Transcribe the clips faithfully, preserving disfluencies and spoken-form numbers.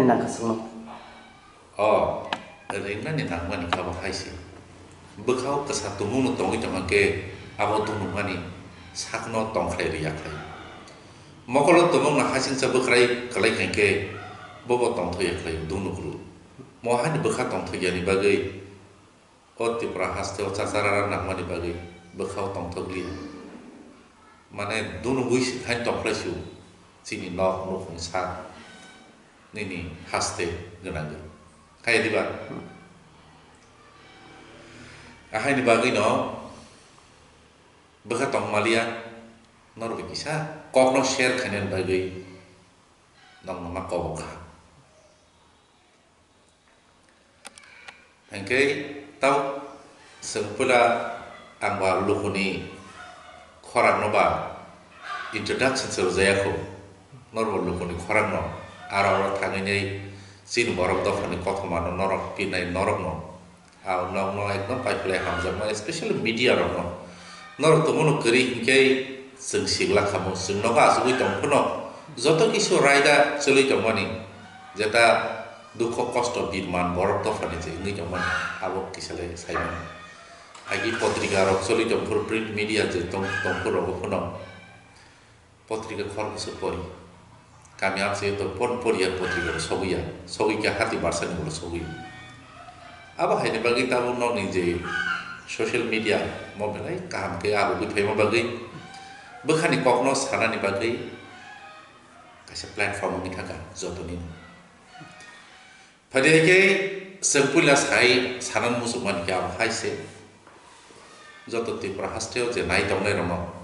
nangkha chwngno. O, ringnani nangmani kha bo hai se. Bwkhao kwsa tumungno tongwi tongkha khe abo dunukmani sakno tongkhlai rwya khlai. Mokolo tumungno hasingcha bwkhwrai kwlai kha khe bobo tongthokya khlai dunukru. Mo hani bwkha tongthokyani bagwi o Tripura hasteo chachara nangmani bagwi bwkhao tongthokliya. Mane dunugwi se hai tongkhlai se o chini nok nukhung sak nini haste gwnangwi. Kaya diba? Ahaini bagwino bwkha tongmaliya norok bai kisa kokno share khainani bagwi nokno ma kobok kha. Hinkhe tau chwng puila ang ba lukuni khorangno ba introduction se rwjaya kho. Norok lukuni khorangno aro aro thangwi nei chini borok dophani kothomano norok pinai norokno. Ang nokno ekdom paiphlai hamjakma, especially media rokno. Norok tongmano kwrwi hinkhe chwng sigla khamu, chwng nogo achugwi tong phano joto kisu raida chwlwi tongmani, jeta dukho kosto birman borok dophani je wngwi tongmani, abo kisa le saimano. Agi potrika rok chwlwi tong phuru, print media je tong, tong phuru rogo phano potrika khoroksa pori. Kami amchai to pon poriya potrika sogwi ya, sogwi khe hati barsani ulo sogwi. Abo haini bagwi tabuk nokni je social media mo belai kaham khe abo bui phaima bagwi bwkhani kokno sanani bagwi kaisa platform wngwi thangkha jotoni. Phaidi hai khe chwng puila sai sanani muchungmani khe abo hai se joto Tripura hasteo je nai tongnai rokno.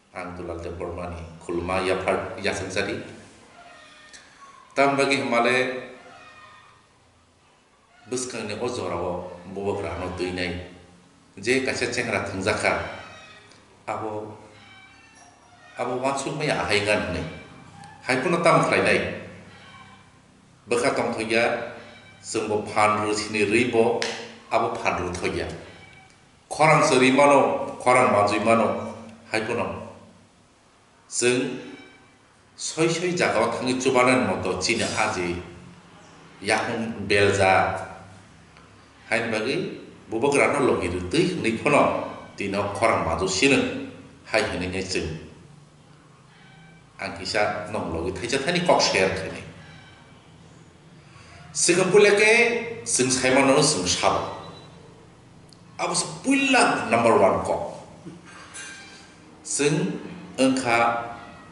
Ang Dual Debbarmani khuluma yaphar yachakjadi. Tamni bagwi hwnmale bwskangni o jorao bubagrano twinai je kaisa chengra thwngjakha, abo, abo uansukmaya ahai gan hwnwi. Hai phano tamo khlainai? Bwkha tongthokya, chwngbo phan rw sini rwibo abo phan rwthokya. Khorang se rwi mano, khorang manjwi mano, hai phano chwng soi soi jagao thangwi chubanani moto chini aji yakung belja. Haini bagwi bubagrano logi rwtwi hwnwi phano tino khorang manjw sino hai hwnwi nai chwng. Ang kisa nong logi thaisa thani kok share khainai. Swkang puila khe chwng saimano chwng sabo. Abo se puila number one kok. Chwng wngkha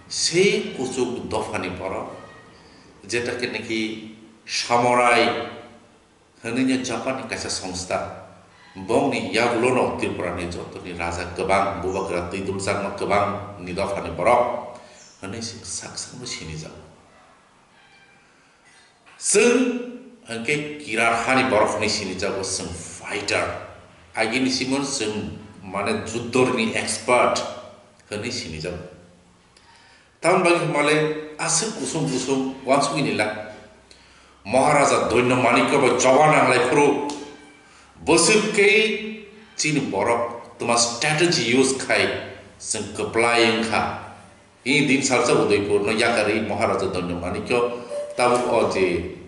sei kuchuk dophani borok, jeta khe naki samurai hwnwi no Japan ni kaisa songstha. Bongni yagulono Tripura ni jotoni raja kwbang, bubagra twi duljakma kwbang ni dophani borok hwnwi se sak sakno sinijago. Chwng hwnkhe kirar hani borok hwnwi sinijago, chwng fighter. Agini simon chwng mane juddorni expert hwnwi sinijago. Tamoni bagwi hwnmale aswk kusung kusung uansugwi nila. Maharaja Doino Manikya bai choba nanglai phuru bwswk khe chini borok twma strategy use khai chwng kwplai wngkha. Bini din salsa Udaipur no yakarwi Maharaja Doino Manikya tabuk o je,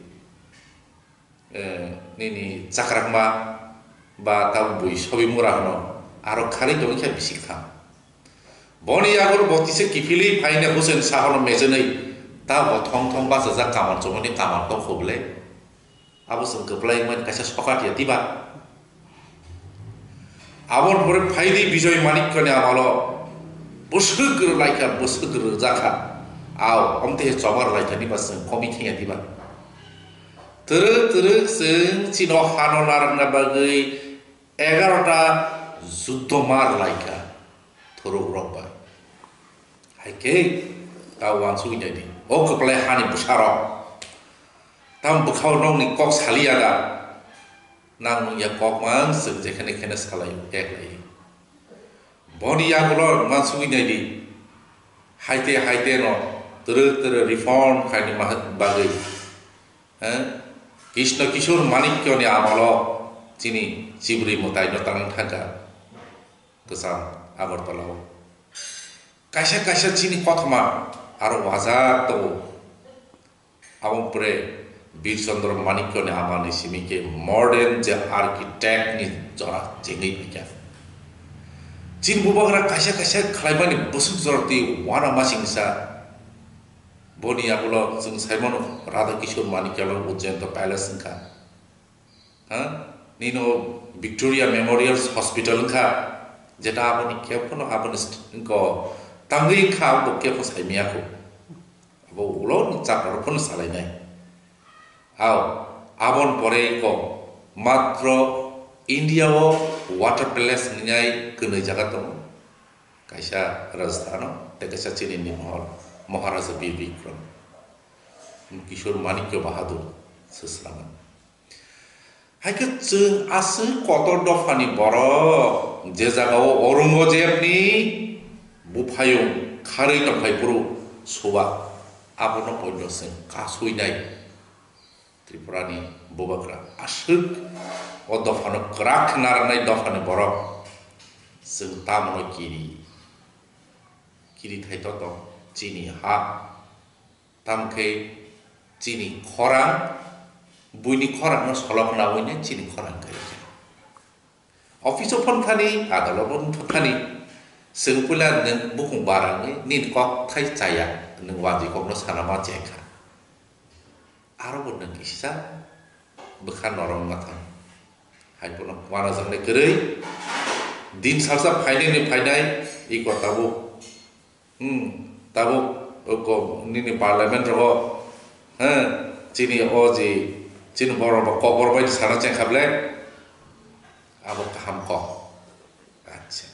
eh, nini chakrakma ba tabuk bui sobi mura hwno aro kharwi tongwi khe bisi kha. Boni yago bo kisa kiphilwi phaina Hussein Shah no mechenwi tabuk bo thong thong bachajak kamal chumani kamal tong kho bwle. Abo chwng kwplai wngmani kaisa sokat ya diba? Aboni pore phaidi Bijoy Manikyani amalo bwswk rwlaikha, bwswk rwjakha. Ao, omtwi he choba rwlaikha diba chwng komi thangya diba? Twrwk twrwk chwng chino hano narwkna bagwi egarota juddo ma rwlaikha thorok rok bai. Hai khe ta uansugwi naidi. O kwplai hani bwsarok. Tamo bwkhao nokni kok saliya da? Nang nungya kok mang chwng jekhene khene salai o kek lai. Boni yagulo uansugwi naidi. Haite haite no twrwk twrwk reform khaini ma-, bagwi. Eh? Krishna Kishore Manikyani amalo chini chibri mwtai no tanang thangkha. Kwcham Agartala o. Kaisa kaisa chini kothoma aro wajak tongo. Abo pore Bir Chandra Manikya ni amani simi khe modern je architect ni jora chengwi phaikha. Chini bubagra kaisa kaisa khlaimani bwswk jora twi wana masingsa. Boni yagulo chwng saimano Radha Kishore Manikya lo Ujjain to palace wngkha. Ha? Nino Victoria Memorial Hospital wngkha. Jeta aboni khe phano aboni st-, wngko tangwi wngkha, abo khe phano saimaya kho. Abo ulo ni chapra rok phano salainai. Ao, abon pore ko matro India o water palace hinai kwnwi jaga tongo. Kaisa Rajasthan o, tei kaisa chini ni mohor, Maharaja Bir Bikram. Kishore Manikya Bahadur se swnamwi. Hai khe chwng aswk kotor dophani borok, je jagao Aurangzeb ni buphayung kharwi tongphai phuru suba, abono poito chwng kasui nai. Tripura ni bubagra aswk o dophano kwrak khe narwknai dophani borok, chwng tamono kiri, kiri thai to tong chini ha. Tamo khe chini khorang, buini khorangno solokna hwnwi chini khorang khe. Office o phone thani, adalo phone thani, chwng puila nwng bukung barangwi nini kok thai chaya, nwng wanjwi kokno sana ma chengkha. Aro bo nwng kisa bwkha norok wngma thang. Hai phano wanajaknai kwrwi, din salsa phainai ni phainai, iko tabuk Hmm, tabuk, oko, nini parliament rogo, ha, chini o ji, chini borok bo kokbor bai sana chengkha ble, abo kaham kok. Acha.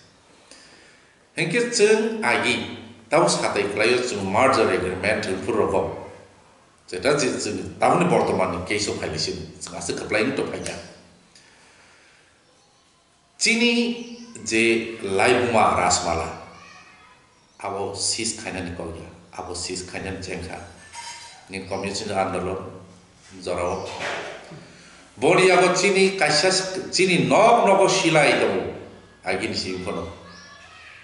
Hinkhe chwng agi, tabuk satai kwlaio chwng merger agreement hwnphuru rogo. Jeta je chwng tabukni bortoman ni case o phailai sini, chwng aswk kwplai wng tongphaikha. Chini je laibuma Rajmala, abo seize khainani kok ya, abo seize khainani chengkha. Ni communist andolon jorao. Boni yago chini kaisa s-, chini nok nogo silai tongo. Agini simi phano.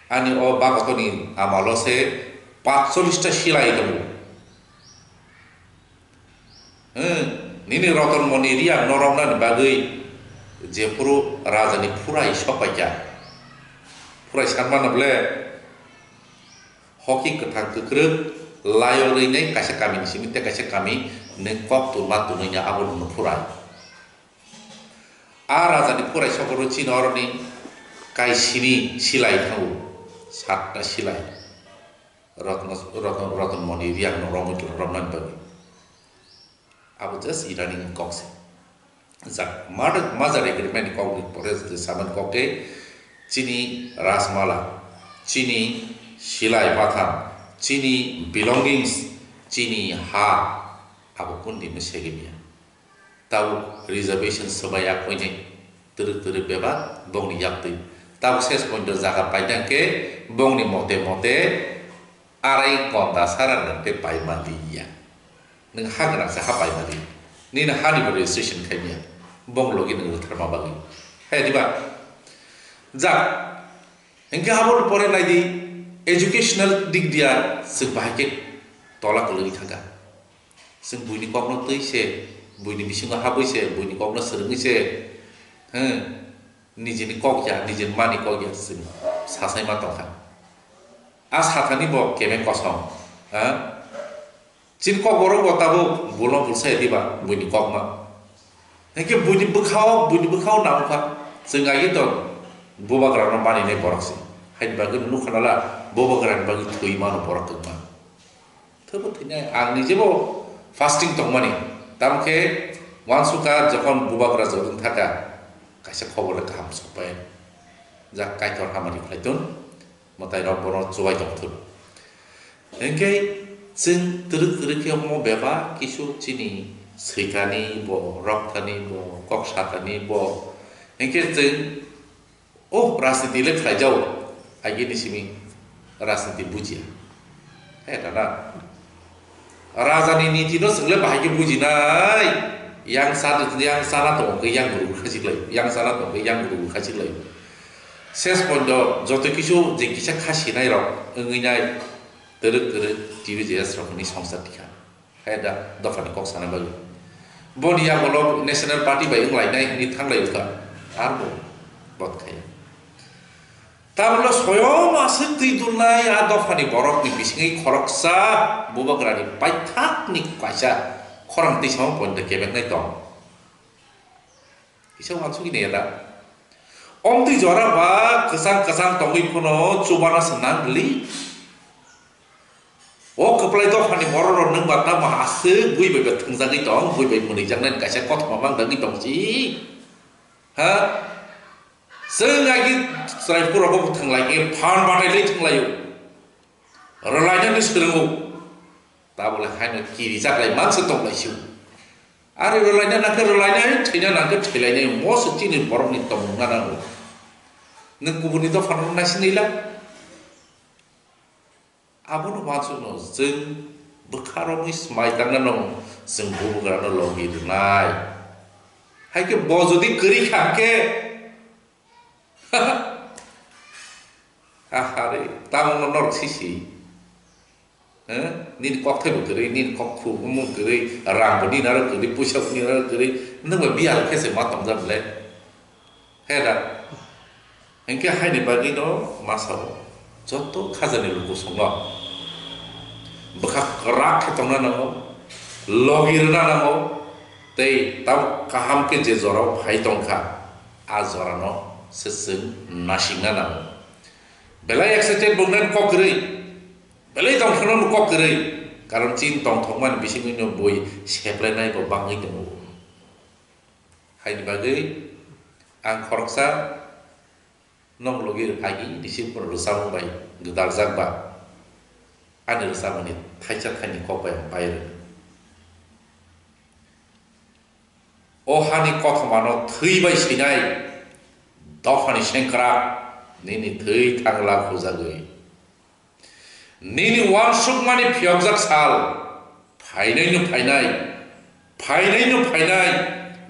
Ani o bagotoni amalo se patchollish ta silai tongo. Hmm, nini Roton Moni Riang no romnani bagwi jephuru rajani phurai sokpaikha. Phurai sanmano ble hoki kwthang kwkrwk laio rwinai kaisa kamini simi tei kaisa kami nwng kok tungma tungwi ya abo nwngno phurai. A rajani phurai sokoro chini oroni kaisini silai thango, satta silai. Rotno, Rotno, Roton Moni Riang no romwi tong romnani bagwi. Abo just irani kok se. Jak, murder, merger agreement ni kok ni pore je saman kok ke chini Rajmala, chini silai patham, chini belongings, chini ha, abo kundi me segimya. Tabuk reservation swbai ya koinai twrwk twrwk bebak bongni yaktwi. Tabuk ses point o jaga painai khe bongni mote mote arai gonda sara nwng tei paima liya. Nwng ha gwnang se ha paima li. Nini ha ni bo registration khai miya. Bong logi nwng rwtharma bagwi. Hai diba? Jak. Hinkhe abo pore nai di educational dik dia chwng bahai khe tola kwlwgwi thangkha. Chwng buini kokno twi se, buini bisingo habwi se, buini kokno swrwngwi se, hmm, nijini kok ya, nijini mani kok ya, chwng sasai ma tongkha. A sathani bo keme kosom, ha? Chini kokborok bo tabuk bulno bulsa ya diba, buini kokma. Hinkhe buini bwkhao, buini bwkhao nangkha, chwng agi tong, bubagrano maninai borok se. Haini bagwi nukha nala, bubagrani bagwi thwi mano borok kwbangma. Thwbo thwinai, ang nijebo fasting tongmani. Tamokhe uansukha jokhon bubagra jotong thaka, kaisa khobor le kaham sokpai. Jak Kaitor hamari khlai tun, mwtai rok bono chubai tong thun. Hinkhe chwng twrwk twrwk khe omo bebak kisu chini swikani bo, roktani bo, kok sakani bo. Hinkhe chwng O rajniti le khlaijao, agini simi rajniti bujia. He, dada. Rajani niti no chwng le bahai khe bujinai. Yang sa, yang sana tongo khe yang guru khachi lai. Yang sana tongo khe yang guru khachi lai. Ses pondo joto kisu je kisa kha sinai rok wngwi nai twrwk twrwk T V J S rok ni songsa tikha. Hai da, dophani kok sana bagwi. Boni yagulo National Party bai wng lainai hwnwi thanglai wngkha. Arbo bot khai. Tabukle soyom aswk twi dulnai a dophani borokni bisingwi khoroksa bubagrani paithakni kaisa khorang twi samo point kebeknai tong. Kisa uansugwi naiya da. Omtwi jora ba kwchang kwchang tongwi phano chubana se nang li. O kwplai dophani borok rok nwng ba tamo aswk bui bai ba thwngjagwi tong, bui bai mwnwijaknai kaisa kothoma mang dagwi tong si. Ha? Chwng agi chwrai pura bo thwnglai khe phan batai lai thwnglaio. Rwlainani swrwngo. Tabole haino kiri chaklai mansa tonglaisio. Ari rwlaina nangkhe rwlainai, thwina nangkhe thwilainai. Moso chini borokni tongmung nango. Nwng kubuni dophano naisingwi la. Abono uansukno chwng bwkha romwi swmai tangna nang chwng bubagrano logi rwnai. Hai khe bo jodi kwrwi kha khe, ahare, tamo norok sisi. Eh? Nini kokthai bo kwrwi, nini kok khumung kwrwi, rang bo nini aro kwrwi, puisa bo nini aro kwrwi, nwng bai biyal khe se ma tongjak le. He da. Hinkhe haini bagwino ma sao, joto khajani lukusongo bwkha kwrak khe tongna nango, logi rwna nango, tei tamo kaham khe je jorao phai tongkha, a jorano se chwng nasikna nango. Belai excited bo wngnani kok kwrwi, belai tongthoknani kok kwrwi, karon chini tongthokmani bisingwino bui seplainai bo bangwi tongo. Haini bagwi ang khoroksa nok logi rwphagi receive rwchapmung bai gwdaljak ba ani rwchapmani thaisa thaini kok bai ang pai rw. O hani kothomano thwi bai swinai dophani sengkrak nini thwi thangla khujagwi. Nini uansukmani phiyokjak sal phainaino phainai, phainaino phainai,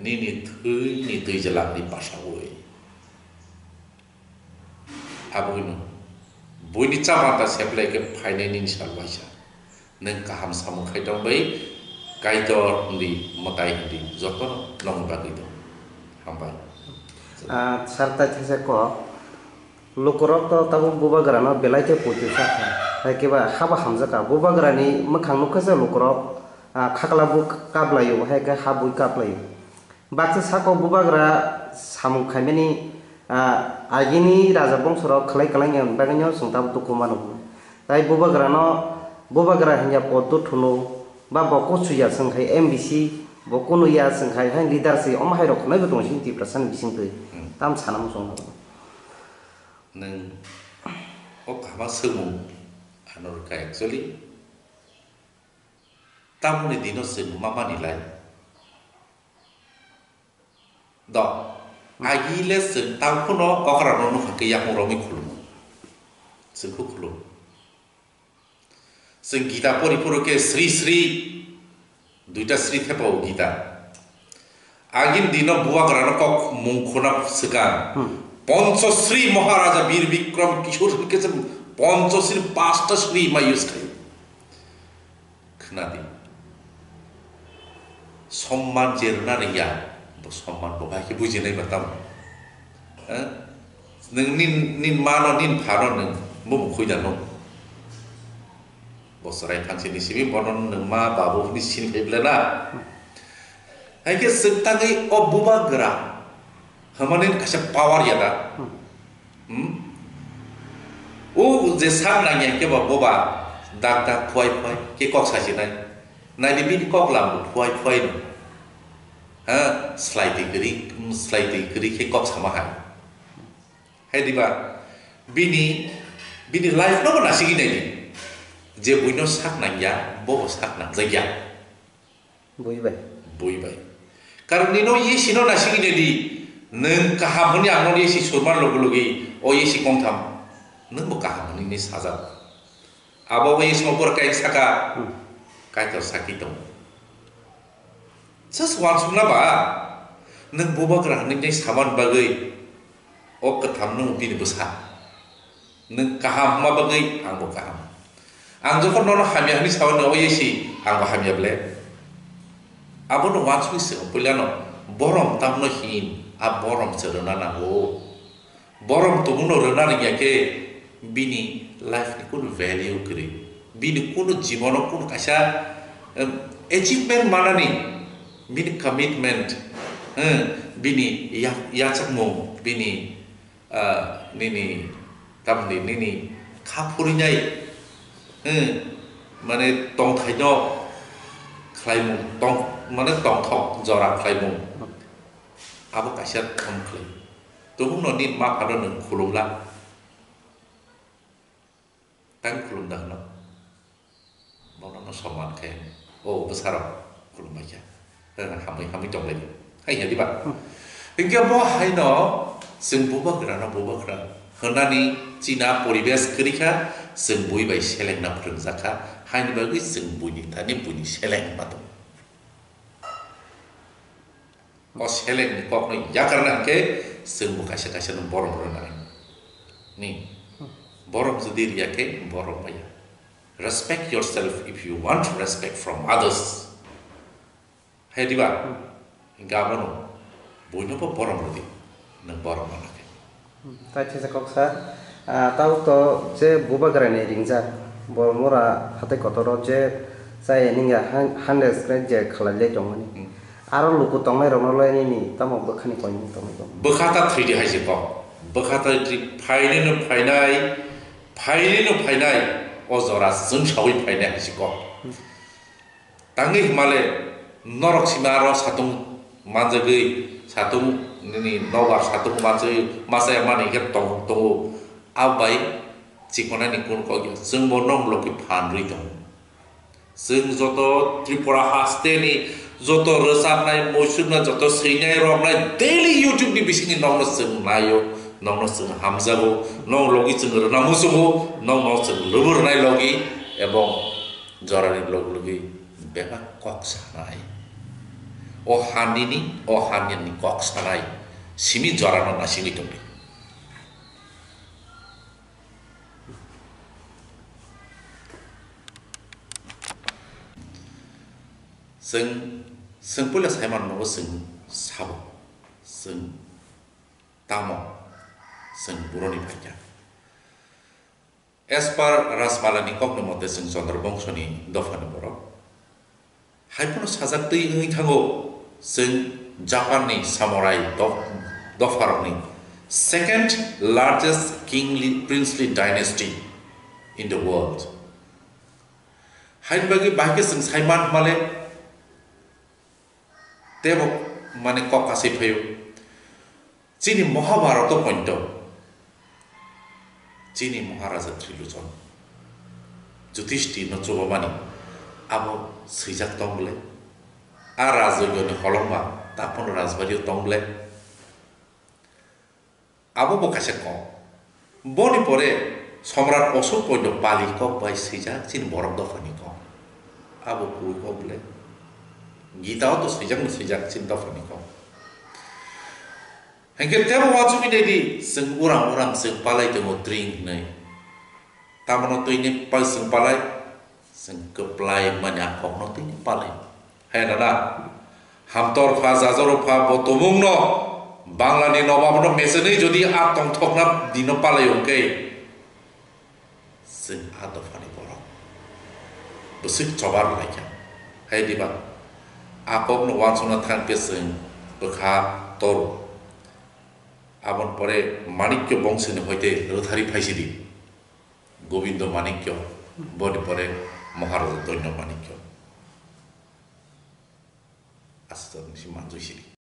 nini thwini twijalangni basaui. Aboino buini chamanta seplai khe phainai nini sal waisa. Nwng kaham samung khai tong bai, Kaitor hindi, mwtai hindi, jotono nongni bagwi tong. Hambai. Ah, sir, tai thaisa kok. Lukurok to tabuk bubagrano belai khe poito sakha, hai khe ba habo hamjakha. Bubagrani mwkhang nukha se lukurok, ah, khakla bo kaplaio, hai khe ha bui kaplaio. Baksa sako bubagra samung khaimani, ah, agini raja bongsorok khlai kwlangya bagwino chwng tabuk dukhu mano. Tai bubagrano, bubagra hinya poddo thuno, ba bo kuchuya chwng khai M D C, bo kunuya chwng khai hai leader se, omo hai rok khwnai bo tongo chini Tiprasani bisingtwi. Hmm. Tam sana muchung. Nwng o kahama swngmung ano rwkha actually. Tamoni dino chwng ma manilai. Do, agi le chwng tang phano okra no nukha khe yakung romwi khulumo. Chwng khe khulumo. Chwng Gita pori phuru khe Sri Sri, duita Sri thepa o Gita. Agini dino bubagrano kok mung khuna swkang. Hmm. Panchasri Maharaja Bir Bikram Kishore hwnkhe se Panchasri pasta Sri ma use khai. Khna di. Somman je rwna rwya, bo somman bo hai khe bujinai ba tamo. Eh? Nwng nin, nin mano, nin phano nwng bo mukhui da nwng. Bo chwrai phansi ni simi bono nwng ma babu hwnwi sini phai bwle na. Hai khe chwng tangwi o bubagra hwnmani kaisa power ya da. Hmm. Hmm? O je sak nangya khe ba boba dak dak phuai phuai khe kok sasinai. Naidi bini kok lambo phuai phuai no. Ha, slai twi kwrwi, slai twi kwrwi khe kok sama hai. Hai diba, bini, bini life no bo nasigwi naidi. Je buino sak nangya, bo bo sak nangjakya. Bui bai. Bui bai. Karon nino yesi no nasigwi naidi, nwng kaham hwnwi ang no yesi surmar logi logi, o yesi kongtham, nwng bo kaham hwnwi ni sajak. Abo bai songpor kai saka, hmm, Kaitor saki tongo. Just uansukna ba, nwng bubagra hwnwi tei saman bagwi o kwtham nwng bini bwsa. Nwng kaham hwnma bagwi angbo kaham. Ang jokhon nono hamya hwnwi sawi no, o yesi, Ang bo hamya ble. Abono wansugwi swng puilano borom tamno hin, a borom se rwna nango. Borom tongmungno rwna rwngya khe bini life ni kunu value kwrwi. Bini kunu jibono kunu kaisa, em, achievement manani, bini commitment, eh, bini ya-, yachakmung, bini, ah, nini, tamni nini kha phurinai, eh, mane tongthaino khlaimung, tong, mane tongthok jora khlaimung. Abo kaisa thum khlai. Tubukno nini ma phano nwng khulumla. Tang khulumda hwno. Bono no soman khe, o bwsarok khulumbaikha. Hamwi, hamwi tonglaidi. Hai ya diba? Hmm. Hinkhe bo haino chwng bubagrano bubagra hwnani china poribesh kwrwikha, chwng bui bai selengna phwrwngjakha. Haini bagwi chwng buini thani buini seleng ma tongo. O selengni kokno yakarna hwnkhe chwngbo kaisa kaisa no borom rwnai. Ni. Borom jodi riya khe borom maya. Respect yourself if you want respect from others. Hai diba? Hwnkhe abono buino bo borom rwdi. Nwng borom mana khe. Tai thisa kok sa, ah, tao to je bubagrani ringjak, bo mora hatai kotoro je chaya ningya han-, handle scratch je khalai le tongmani. Hmm. Aro luku tongnai rokno le nini tamo bwkhani koimung tongmani tong. Bwkha ta thwidi hai se kok. Bwkha ta thwi phainai no phainai, phainai no phainai, o jora chwng sawi phainai hai se kok. Hmm. Tangwi hwnmale norok simi aro satung manjagwi, satung nini nobar satung manjagwi masa ya mani khe tong-, tongo. Abai chikonani kun kok ya. Chwngbo nok logi phan rwi tongo. Chwng joto Tripura hasteni joto rwchapnai, muisuknai, joto swinai roknai daily YouTube ni bisingni nokno chwng naio, nokno chwng hamjago, nok logi chwng rwna muchungo, nokno chwng lubur rwnai logi, ebong jorani log logi bebak kok sanai. O hanini, o hanini kok sanai. Simi jorano nasigwi tongdi. Chwng, chwng puila saiman nogo chwng sabo. Chwng tamo, chwng buroni phaikha. As per Rajmalani kokni mote, chwng Chandra bongsoni dophani borok. Haiphano sajak twi wngwi thango, chwng Japanni samurai do-, dopharokni second largest kingly, princely dynasty in the world. Haini bagwi bahai khe chwng sai man hwnmale, teibo mane kok kasai phaio. Chini Mahabharata poito, chini Maharaja Trilochon Yudhishthirno chubamani abo swijak tong ble? A rajyogoni holongma taphano rajbario tong ble? Abo bo kaisa kok. Boni pore Samrat Ashok poito Pali kok bai swijak chini borok dophani kok. Abo kubui kok ble? Gita o to swijak no swijak chini dophani kok. Hinkhe tebo uansugwi naidi, chwng uram uram chwng palai tongo tring hinwi. Tamono twini pa-, chwng palai, chwng kwplai mani a kokno twini palai. Hai dada, hamtor pha, jajoro pha, bo tumungno, Banglani nobabno mesenwi jodi a tongthokna dino palai hwnkhe, chwng a dophani borok bwswk chobar laikha. Hai diba, a kokno uansukna thang khe chwng bwkha toro. Aboni pore Manikya bongsoni hoite rwthari phaisidi, Gobindo Manikya, boni pore Maharaja Donya Manikya. Aswk si manjui sidi.